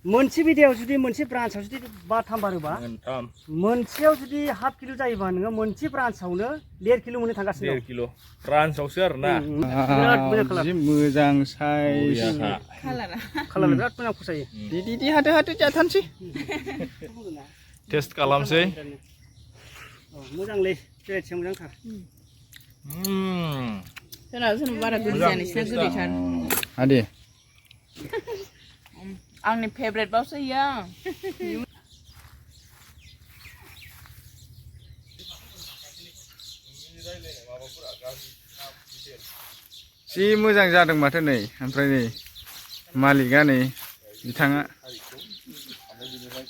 मोनसे बिदायाव जुदि मोनसे ब्रान्सआव जुदि बाथाम बारोबा मोनसेयाव जुदि हाफ किल' जायोबा नोङो मोनसे ब्रान्सआवनो 1.5 किल' मोननो थांगासिनो 1.5 किल' ब्रान्सआवसो आरोना बिराद मोजां कालार जि मोजां साइज कालारा बिराद मोजां फसायो दि हादो जाथानसै टेस्ट खालामसै मोजांलै बेरायथिया मोजांथार सोरनाबा बारा गोदै जाया नोंसिना गोदैथार आदि आंनि फेभरेट बावसो इयो जि मोजां जादों माथो नै ओमफ्राय नै मालिकआ नै बिथाङा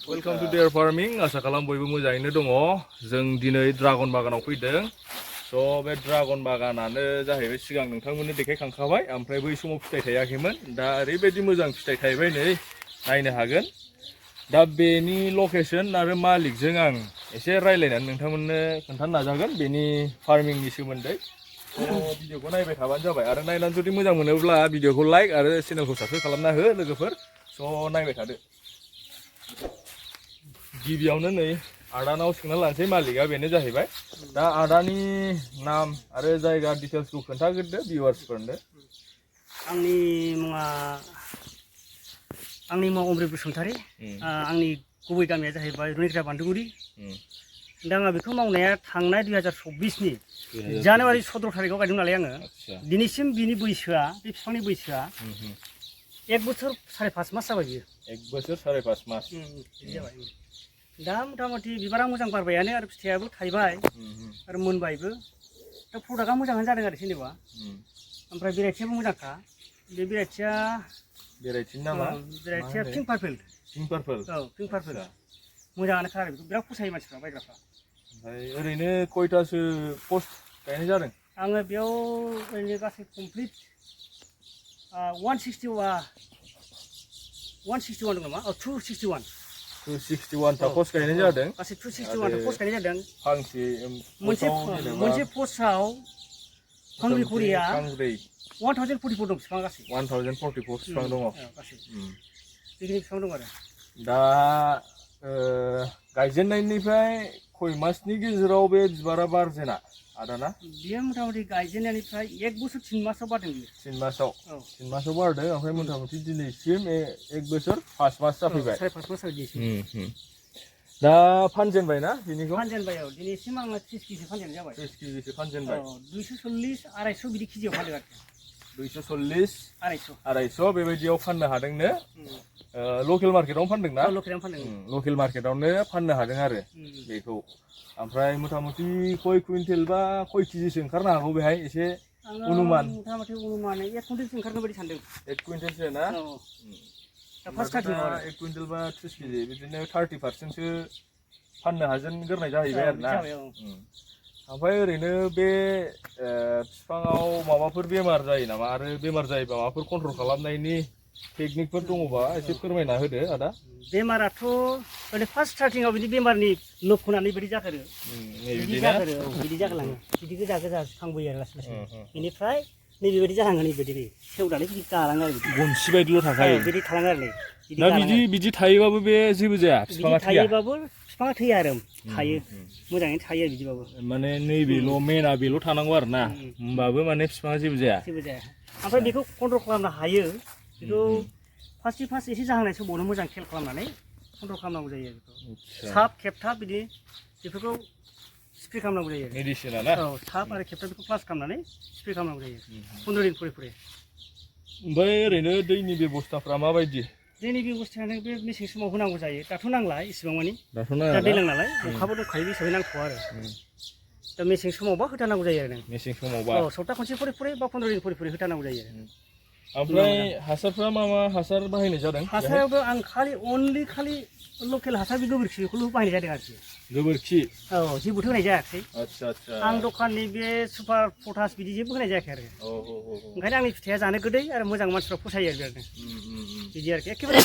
वेलकाम टु देयार फार्मिं आसा खालाम बयबो मोजाङैनो दङ जों दिनै ड्रागन बागानाव फैदों स' बे ड्रागन बागानानो जाहैबाय सिगां नोंथांमोननो देखायखांखाबाय ओमफ्राय बै समाव फिथाइ थायाखैमोन दा ओरैबायदि मोजां फिथाइ थायबाय नै नायनो हागोन दा बेनि लकेसन आरो मालिकजों आं एसे रायलायनानै नोंथांमोननो खोन्थानो नाजागोन बेनि फार्मिंनि सोमोन्दै भिडिअखौ नायबाय थाबानो जाबाय आरो नायनानै जुदि मोजां मोनोब्ला भिडिअखौ लाइक आरो चेनेलखौ साबस्क्राइब खालामना हो लोगोफोर स' नायबाय थादो गिबियावनो नै आदानाव सोंना लानोसै मालिकआ बेनो जाहैबाय दा आदानि नाम आरो जायगा डिटेल्सखौ खोन्थाग्रोदो भिउवार्सफोरनो आंनि मुङा अमृत बसुमतारी आंनि गुबै गामिया जाहैबाय रुनिग्रा बान्दोगुरि दा आंहा बेखौ मावनाया थांनाय 2024 नि जानुवारि 17 थारिखआव गायदों नालाय आङो दिनैसिम बिनि बैसोआ बे बिफांनि बैसोआ 1 बोसोर 5.5 मास जाबाय बियो 1 बोसोर 5.5 मास जाबाय दा मथा-मथि बिबारा मोजां बारबायानो आरो फिथाइयाबो थाइबाय आरो मोनबायबो दा प्रडाक्टआ मोजाङानो जादों आरो जेनेबा ओमफ्राय भेराइटियाबो मोजांखा बे भेराइटिनि नामा भेराइटिया पिंक पार्पल औ पिंक पार्पल मोजाङानो खालार बेखौ बिराद फसायो मानसिफ्रा बायग्राफ्रा ओमफ्राय ओरैनो खयथासो पस्ट गायनाय जादों आङो बेयाव ओरैनो गासै कमप्लिट 161 दं नामा 261 टा पस्ट गायनाय जादों गासै 261 टा पस्ट गायनाय जादों फांसे मोनसे पस्टआव फांब्रै खरिया 1044 दं बिफां गासै 1044 बिफां दङ गासै बेखिनि बिफां दं आरो दा गायजेननायनिफ्राय खय मासनि गेजेराव बे बिबारा बारजेना आदाना बियो मथा-मथि गायजेननायनिफ्राय 1 बोसोर 3 मासाव बारदों बियो 3 मासाव 3 मासाव बारदों ओमफ्राय मथा-मथि दिनैसिम 1 बोसोर 5 मास जाफैबाय 5.5 मास दिनैसिम दा फानजेनबाय ना बिनिखौ फानजेनबाय औ दिनैसिम आङो 30 केजि फानजेननाय जाबाय 30 केजिसो फानजेनबाय 240 250 बिदि केजियाव फानदों आरो 240 250 बेबायदियाव फाननो हादोंनो लकेल मार्केटावनो फानदों ना लकेल मार्केटावनो फाननो हादों आरो बेखौ ओमफ्राय मथा-मथि खय कुइन्टेल बा खय केजिसो ओंखारनो हागौ बेहाय एसे अनुमान मथा-मथि अनुमान 1 कुइन्टेलसो ओंखारगोन बायदि सानदों 1 कुइन्टेलसो ना फार्स्ट स्टार्टिं 1 कुइन्टेल बा 30 केजि बिदिनो 30%सो फाननो हाजेनग्रोनाय जाहैबाय आरो ना ओमफ्राय ओरैनो बे बिफाङाव माबाफोर बेमार जायो नामा आरो बेमार जायोबा माबाफोर कन्ट्रल खालामनायनि टेकनिकफोर दङबा एसे फोरमायना होदो आदा बेमाराथ' ओरैनो फार्स्ट स्टार्टिंआव बिदि बेमारनि लक्षणा बिदि जाथारो बिदि जागोलाङो बिदि गोजा थांबोयो आरो लासै लासै बेनिफ्राय नैबेबायदि जालाङो नैबेबायदि सेवनानै बिदि गालाङो आरो गनसि बायदिल' थाखायो बिदि थालाङो आरो दा बिदि थायोबाबो बे जेबो जाया बिफाङा थायोबाबो बिफाङा थैया आरो थायो मोजाङैनो थायो आरो बिदिबाबो माने नैबेल' मेना बेल' थानांगौ आरो ना होमबाबो माने बिफाङा जेबो जाया ओमफ्राय बेखौ कन्ट्रल खालामनो हायो बेखौ फार्स्ट एसे जाहांनाय समावनो मोजां खेल खालामनानै कन्ट्रल खालामनांगौ जायो बेखौ साब खेबथाब बिदि बेफोरखौ स्प्रे खालामनांगौ जायो मेडिसिना ना औ साब आरो खेबथाब बेखौ प्लास खालामनानै स्प्रे खालामनांगौ जायो 15 दिन फरे ओमफ्राय ओरैनो दैनि बेबस्थाफ्रा माबायदि दैनि बेबस्थायानो बे मेसें समाव होनांगौ जायो दाथ' नांला इसेबां मानि दा दैज्लां नालाय अखाबो दंखायो हिसाबै नांथ'आ आरो दा मेसें समावबा होथारनांगौ जायो आरो मेसें समावबा औ सप्ता खनसे फरे बा 15 दिन फरे होथारनांगौ जायो ओमफ्राय हासारफ्रा मा हासार बाहायनाय जादों हासारावबो आं खालि लकेल हासार बे गोबोरखि बेखौल' बाहायनाय जादों आरोखि गोबोरखि औ जेबोथ' होनाय जायाखै आच्छा आं दखाननि बे सुपार पटास बिदि जेबो होनाय जायाखै आरो ओंखायनो आंनि फिथाइया जानो गोदै आरो मोजां मानसिफ्रा फसायो आरो बिरादनो बिदि आरोखि एखेबारे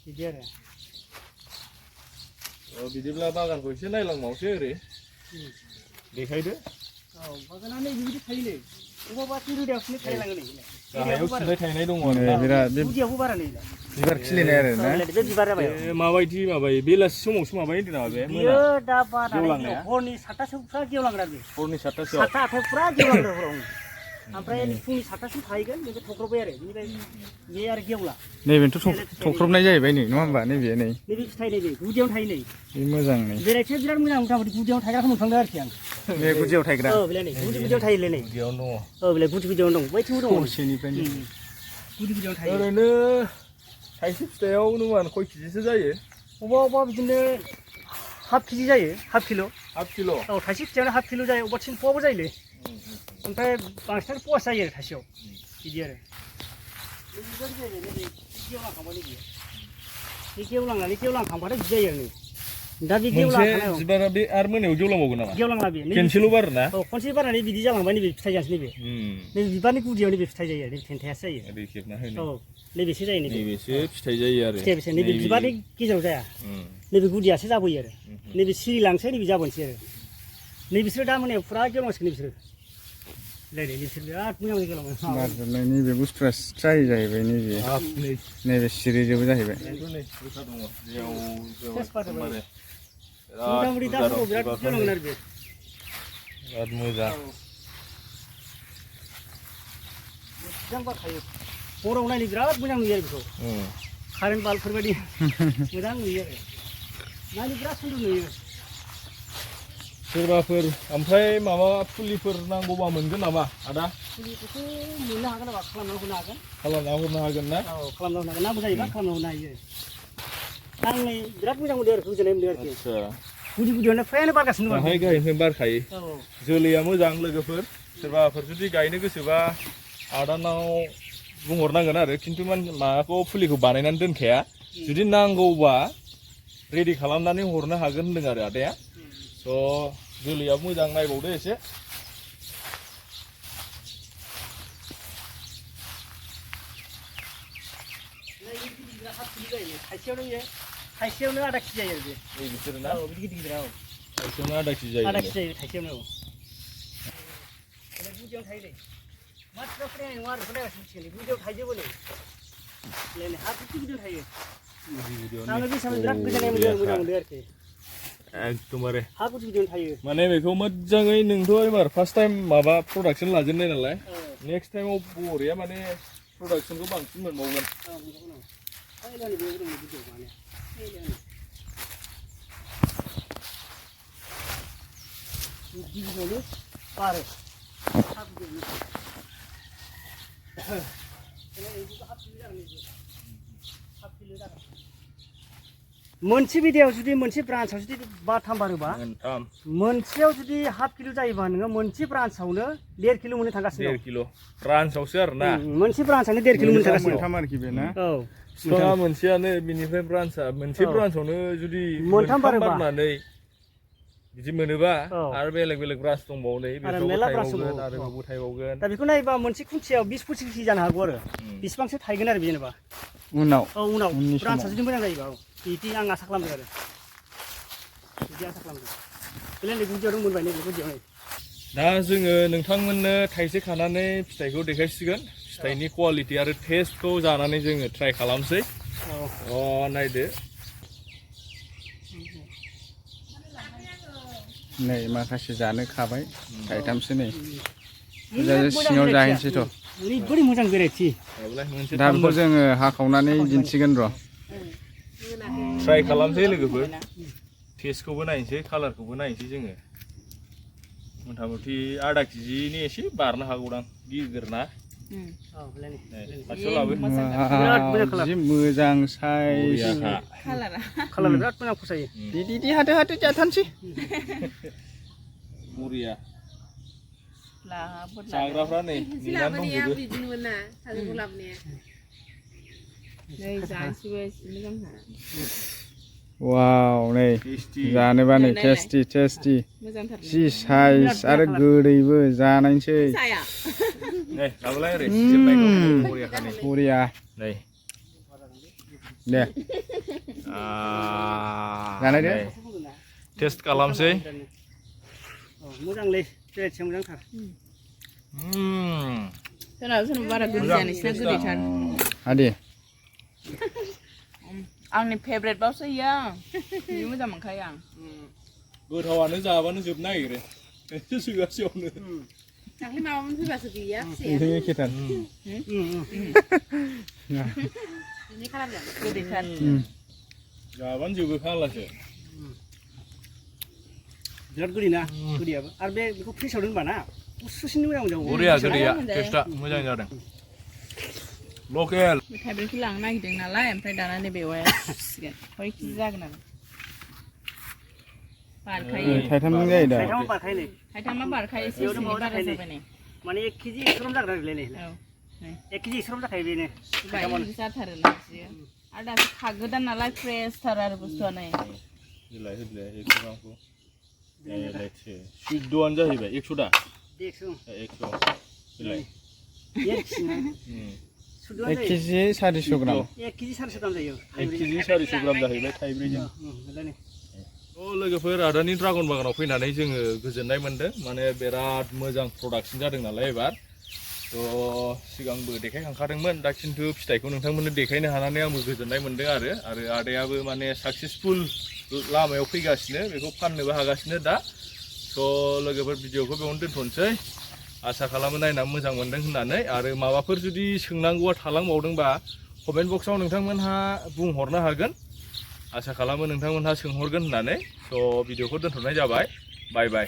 बिदि आरो बिदिब्ला बागानखौ एसे नायलांबावसै ओरै देखायदो औ बागाना नै बिदि थायोलै अबावबा रोदायावसो थायलाङो नै गाहायाव सिलाय थायनाय दङ नै आरोना बिराद बे गुदियावबो बारा नै बिबार खिलिनाय आरो ना बे बिबार जाबाय माबायदि माबायो बेलासि समावसो माबायो होन्दों नामा बे बियो दा बारा गेवलांनाया? हरनि 7टासो फुरा गेवलांग्रा बे हरनि 7टासोआव 7टा 8टा फुरा गेवलांग्रा हरावनो ओमफ्राय फुंनि 7टासिम थाहैगोन बेखौ थख्रबबाय आरो बेनिफ्राय बे आरो गेवला नैबेथ' थख्रबनाय जाहैबाय नै नङा होमबा नैबे नै नैबे फिथाइ नैबे गुदियावनो थायो नै बे मोजां नै बेरायथिया बिराद मोजां मथा मथि गुदियावनो थायग्राखौ मोनफ्लांदों आरोखि आं बे गुदियाव थायग्रा औ बेलाय नै गुदि गुदियाव थायोलै नै गुदियावनो औ बेलाय गुदि गुदियावनो दं बैथिंबो दङ हरसेनिफ्रायनो गुदि गुदियावनो दङ थायो ओरैनो थाइसे फिथाइयाव नोंमान खय केजिसो जायो अबा अबा बिदिनो हाफ केजि जायो हाफ किल' हाफ किल' औ थाइसे फिथाइयावनो हाफ किल' जायो अबा 3 पवाबो जायोलै ओमफ्राय बांसिनानो पवास जायो आरो थाइसेयाव बिदि आरो बे गेवलांनानै गेवलांखांबाथाय बिदि जायो आरो नै दा बे मोनसे गेवलांखानाय बिबारा बे आरो मोनायाव गेवलांबावगोन नामा गेवलांला बे खेनसेल' बारो ना औ खनसे बारनानै बिदि जालांबाय नैबे फिथाइ जानोसै नैबे नैबे बिबारनि गुदियाव नैबे फिथाइ जायो नैबे थेन्थायासो जायो ओरै खेबना होनो औ नैबेसो जायो नैबे नैबेसो फिथाइ जायो आरो फिथाइ नैबे बिबारनि गेजेराव जाया नैबे गुदियासो जाबोयो आरो नैबे सिरिलांसै नैबे जाबोनोसै आरो नैबिसोर दा मोनायाव फुरा गेवलांसिगोन नैबिसोरो लायलाय बिसोर बिराद मोजां गेवलाङो बारजोबनाय नैबे बुस्थुआ स्राय जाहैबाय नैबे सिरिजोबो जाहैबाय मथा मथि दा हराव बिराद गेवलांगोन आरो बे बिराद मोजां मोजां बारखायो हराव नायनो बिराद मोजां नुयो आरो बेखौ कारेन्ट बाल्बफोर बायदि मोजां नुयो आरो नायनो बिराद सुन्दर नुयो सोरबाफोर ओमफ्राय माबा फुलिफोर नांगौबा मोनगोन नामा आदा फुलिखौथ' मोननो हागोन नामा खालामना हरनो हागोन खालामना हरनो हागोन ना औ खालामना हरनो हागोन नांगौ जायोबा खालामना हरनो हायो आं नै बिराद मोजां मोनदों आरो गोजोननाय मोनदों आरोखि आदसा गुदि गुदियावनो फ्रायानो बारगासिनो दं गाहाय गाहायनिफ्राय बारखायो औ जोलैया मोजां लोगोफोर सोरबाफोर जुदि गायनो गोसोबा आदानाव बुंहरनांगोन आरो खिन्थु माबाखौ फुलिखौ बानायनानै दोनखाया जुदि नांगौबा रेडि खालामनानै हरनो हागोन होनदों आरो आदाया स' जोलैया मोजां नायबावदो एसे थाइसेयावनो आधा केजि जायो आरो बे बिसोरो ना औ बिदि गिदिर गिदिर औ थाइसेयावनो आधा केजि जायो आधा केजि जायो थाइसेयावनो औ गुदियावनो थायोलै माथ्र' फरायनाय नङा आरो फरायगासिनो मिथिगोन गुदियाव थाइजोबो नै हा गुदियाव थायो आङो बे हिसाबै बिराद गोजोननाय मोनदों मोजां मोनदों आरोखि एकदमबारे हा गुदि गुदियावनो थायो माने बेखौ मोजाङै नोंथ' एबार फार्स्ट टाइम माबा प्रडाक्सन लाजेननाय नालाय नेक्स्ट टाइमाव बरिया माने प्रडाक्सनखौ बांसिन मोनबावगोन गिबियावनो बारो मोनसे बिदायाव जुदि मोनसे ब्रान्सआव जुदि बारथाम बारोबा मोनसेयाव जुदि हाफ किल' जायोबा नोङो मोनसे ब्रान्सआवनो 1.5 किल' मोननो थांगासिनो 1.5 किल' ब्रान्सआवसो आरो ना मोनसे ब्रान्सआनो 1.5 किल' मोननो थांगासिनो मोनथाम आरोखि बे ना औ बिफाङा मोनसेयानो बिनिफ्राय ब्रान्सआ मोनसे ब्रान्सआवनो जुदि मोनथाम बारनानै बिदि मोनोबा आरो बेलेग बेलेग ब्रान्स दंबावो नै बेफोरावबो आरो बेयावबो थायबावगोन दा बेखौ नायोबा मोनसे खुन्थियाव 20-25 केजि जानो हागौ आरो बेसेबांसो थायगोन आरो जेनेबा उनाव उनाव ब्रान्सआ जुदि मोजां जायोबा बिदि आं आसा खालामदों आरो बिदि आसा खालामदों बेलाय गुदियावनो मोनबाय नै गुदियाव नै दा जोङो नोंथांमोननो थाइसे खानानै फिथाइखौ देखायसिगोन फिथाइनि क्वालिटि आरो टेस्टखौ जानानै जोङो ट्राइ खालामसै नायदो नै माखासे जानो खाबाय थाइथामसो नै सिङाव जाहैनोसैथ' ओरैबायदि मोजां भेराइटि दा बेखौ जोङो हाखावनानै दिन्थिगोन र' ट्राइ खालामसै लोगोफोर टेस्टखौबो नायनोसै कालारखौबो नायनोसै जोङो मथा मथि आधा केजिनि एसे बारनो हागौदां गिदिर ना जि मोजां साइज कालारा बिराद मोजां फसायो दि हाथो जाथारनोसै बरिया जाग्राफ्रा नै नेनानै दंजोबो वाव नै जानोबा नै टेस्टि जि साइज आरो गोदैबो जानायसै नै लाबोलाय ओरै सिजोबनायखौ बरिया नै दे जानायदो टेस्ट खालामसै मोजांलै भेराइटिया मोजांथार सोरनाबा बारा गोदै जाया नोंसिना गोदैथार आदि आंनि फेभरेट बावसो इयो जि मोजां मोनखायो आं गोथावानो जाबानो जोबनो नागिरो सोगासेयावनो दाख्लै माबा मोन फैबासो गैया नोंथां एखेथार बिनि खालामदों गोदैथार जाबानो जोबो फाग्लासो बिराद गोदै ना गोदैयाबो आरो बेखौ फ्रिजआव दोनबा ना गुसुसिन मोजां मोजां बरिया गोदैया टेस्टआ मोजां जादों लकेल फेभरेटखौ लांनो नागिरदों नालाय ओमफ्राय दाना नैबे औवाया सुसिगोन 6 केजि जागोन आरो बारखायो थाइथामजों जायो दा थाइथामा बारखायो नै थाइथामा बारखायो एसे एसे बारा जाबाय नै माने 1 केजि एक्सरम जागोन आरो नै औ नै 1 केजि एक्सरम जाखायो बेनो बायदि जाथारो नारजिया आरो दासो खागोदान नालाय फ्रेसथार आरो बुस्थुआ नै होलाय होलाय 100 ग्रामखौ सुइदआनो जाहैबाय 100 दा 100 होलाय 1 केजि 400 ग्राम 1 केजि 400 ग्राम जायो 1 केजि 400 ग्राम जाहैबाय थाइब्रैजों लोगोफोर आदानि ड्रागन बागानाव फैनानै जोङो गोजोननाय मोन्दों माने बिराद मोजां प्रडाक्सन जादों नालाय एबार सिगांबो देखायखांखादोंमोन दा खिन्थु फिथाइखौ नोंथांमोननो देखायनो हानानै आंबो गोजोननाय मोन्दों आरो आदायाबो माने साक्सेसफुल लामायाव फैगासिनो बेखौ फाननोबो हागासिनो दा लोगोफोर भिडिअखौ बेयावनो दोनथ'नोसै आसा खालामो नायनानै मोजां मोन्दों होननानै आरो माबाफोर जुदि सोंनांगौआ थालांबावदोंबा कमेन्ट बक्सआव नोंथांमोनहा बुंहरनो हागोन आसा खालामो नोंथांमोनहा सोंहरगोन होननानै भिडिअखौ दोनथ'नाय जाबाय बाय बाय